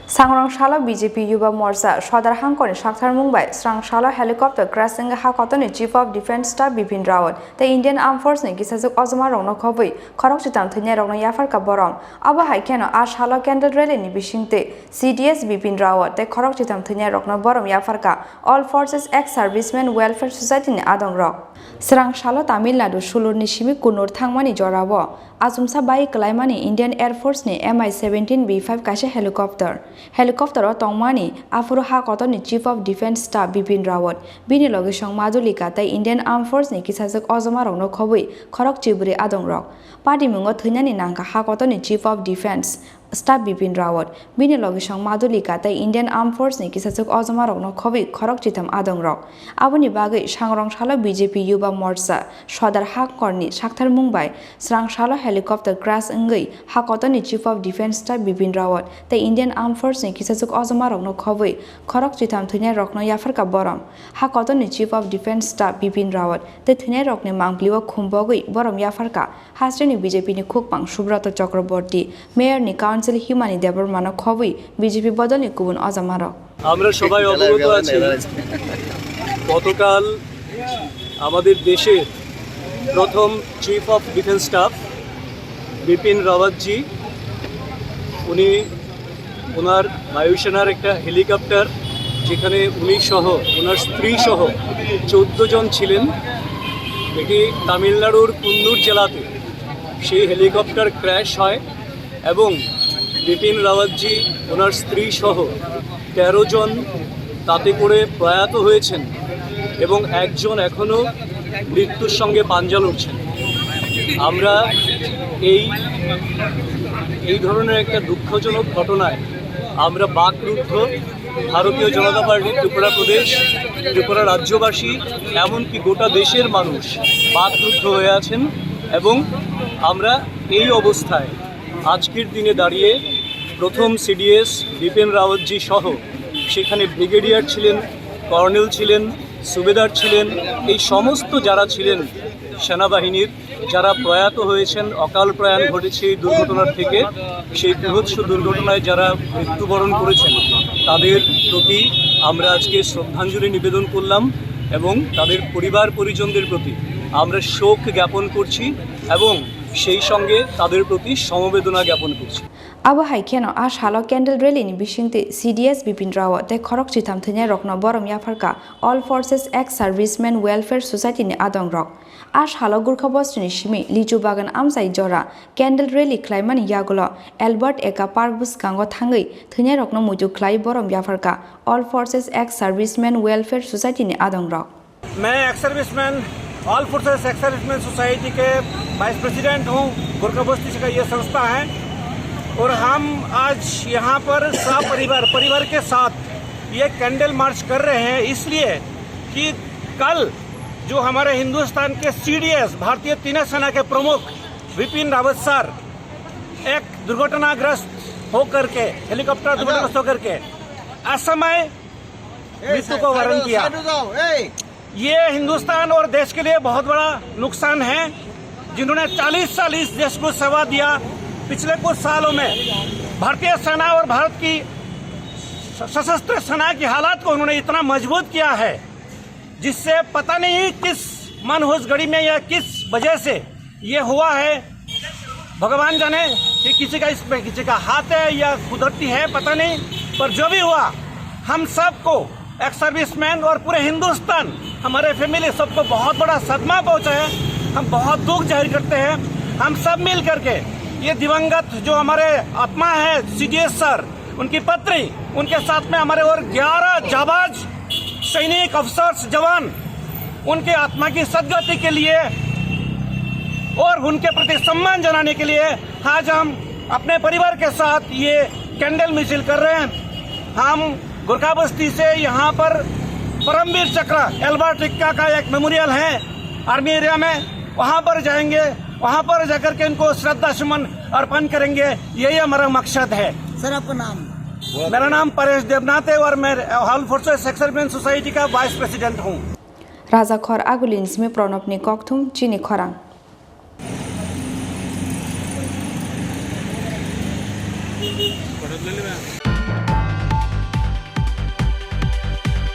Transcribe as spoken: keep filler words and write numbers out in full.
Sangrong salo B J P Yuba Morcha Sodar Hangkorni sakthar mung bai srang salo helicopter crash wngwi ha kotorni Chief of Defence Staff Bipin Rawat tei Indian Armed Force ni kisajwk ojoma rokno khobwi khorok chitam thwinai rokno yapharkha borom. Abo hai kheno a salo candle rally ni bisingtwi C D S Bipin Rawat tei khorok chitam thwinai rokno borom yapharkha All Forces Ex Servicemen Welfare Society ni adong rok. Srang salo Tamil Nadu sulurni simi Kunur thangmani jorao achomsa bai kwlaimani Indian Air Force ni M I seventeen B five kaisa helicopter. Helicopter o tongmani aphuru ha kotorni Chief of Defence Staff Bipin Rawat, bini logisong Madhulika tei Indian Armed Force ni kisajwk ojoma rokno khobwi khorok chibrwi adong rok. Patimungo thwinani nangkha ha kotorni Chief of Defence Staff Bipin Rawat, bini logisong Madhulika tei Indian Armed Force ni kisajwk ojoma rokno khobwi khorok chitam adong rok. Aboni bagwi sangrong salo B J P Yuba Morcha Sodar Hangkorni sakthar mung bai srang salo helicopter crash wngwi ha kotorni Chief of Defence Staff Bipin Rawat tei Indian Armed Force ni kisajwk ojoma rokno khobwi khorok chitam thwinai rokno yapharkha borom. Ha kotorni Chief of Defence Staff Bipin Rawat tei thwinai rokni mangpili o khumbogwi borom yapharkha. Hasteni B J P ni khukpang Subroto Chakraborty, Mayor ni Council Himani Debbarma no khobwi B J P bodol ni kubun ojama rok. আমরা সবাই অবগত আছি, গতকাল আমাদের দেশের প্রথম chief of defence staff Bipin রাওয়াতজি, উনি ওনার বায়ুসেনার একটা হেলিকপ্টার, যেখানে উনি সহ, ওনার স্ত্রী সহ চোদ্দ জন ছিলেন, এটি তামিলনাড়ুর কুন্নুর জেলাতে সেই হেলিকপ্টার ক্র্যাশ হয় এবং বিপিন রাওয়াতজি, ওনার স্ত্রী সহ তেরো জন তাতে করে প্রয়াত হয়েছেন এবং একজন এখনও মৃত্যুর সঙ্গে পাঞ্জা লড়ছেন। আমরা এই, এই ধরনের একটা দুঃখজনক ঘটনায় আমরা বাকরুদ্ধ। ভারতীয় জনতা পার্টি ত্রিপুরা প্রদেশ, ত্রিপুরা রাজ্যবাসী, এমনকি গোটা দেশের মানুষ বাকরুদ্ধ হয়ে আছেন এবং আমরা এই অবস্থায় আজকের দিনে দাঁড়িয়ে প্রথম সিডিএস বিপিন রাওয়াতজি সহ সেখানে ব্রিগেডিয়ার ছিলেন, কর্নেল ছিলেন, সুবেদার ছিলেন, এই সমস্ত যারা ছিলেন সেনাবাহিনীর, যারা প্রয়াত হয়েছেন, অকাল প্রয়াণ ঘটেছে এই দুর্ঘটনার থেকে, সেই বীভৎস দুর্ঘটনায় যারা মৃত্যুবরণ করেছেন, তাদের প্রতি আমরা আজকে শ্রদ্ধাঞ্জলি নিবেদন করলাম এবং তাদের পরিবার পরিজনদের প্রতি আমরা শোক জ্ঞাপন করছি এবং সেই সঙ্গে তাদের প্রতি সমবেদনা জ্ঞাপন করছি। Abo hai kheno a salo candle rally ni bisingtwi C D S Bipin Rawat tei khorok chitham thwinai rokno borom yapharkha All Forces Ex Servicemen Welfare Society ni adong rok. A salo Gurkha Bosti ni simi Lichu Bagan amchai jora candle rally khlaimani yagulo Albert Eka Park bwskango thangwi thwinai rokno muitu khlai borom yapharkha All Forces Ex Servicemen Welfare Society ni adong rok. मैं ex serviceman, all forces ex serviceman society के vice president हूँ। गोरखा बस्ती का ये संस्था है और हम आज यहाँ पर सपरिवार, परिवार के साथ ये कैंडल मार्च कर रहे हैं, इसलिए कि कल जो हमारे हिंदुस्तान के सीडीएस, भारतीय तीनों सेना के प्रमुख विपिन रावत सर एक दुर्घटनाग्रस्त होकर के, हेलीकॉप्टर दुर्घटनाग्रस्त होकर के असमय मृत्यु को वरण किया। ये हिंदुस्तान और देश के लिए बहुत बड़ा नुकसान है। जिन्होंने चालीस साल इस देश को सेवा दिया, पिछले कुछ सालों में भारतीय सेना और भारत की स-, सशस्त्र सेना की हालत को उन्होंने इतना मजबूत किया है, जिससे पता नहीं किस मनहूस घड़ी में या किस वजह से ये हुआ है। भगवान जाने कि किसी का इसमें किसी का हाथ है या कुदरती है, पता नहीं, पर जो भी हुआ, हम सबको, एक्स सर्विसमैन और पूरे हिंदुस्तान, हमारे फैमिली, सबको बहुत बड़ा सदमा पहुंचा है। हम बहुत दुख जाहिर करते हैं। हम सब मिल करके ये दिवंगत जो हमारे आत्मा है सीडीएस सर, उनकी पत्नी, उनके साथ में हमारे और ग्यारह जाबाज सैनिक, अफसर्स, जवान, उनके आत्मा की सद्गति के लिए और उनके प्रति सम्मान जनाने के लिए आज हम अपने परिवार के साथ ये कैंडल मिचिल कर रहे हैं। हम गोरखा बस्ती से यहाँ पर परमवीर चक्र एल्बर्ट एक्का का एक मेमोरियल है आर्मी एरिया में, वहाँ पर जाएंगे, वहाँ पर जाकर के उनको श्रद्धा सुमन अर्पण करेंगे। यही हमारा मकसद है। सर, आपका नाम? मेरा नाम परेश देवनाथ है और मैं all forces ex serviceman society का वाइस प्रेसिडेंट हूँ। Raja Khor Agulini simi Pranabni kokthum chini khorang.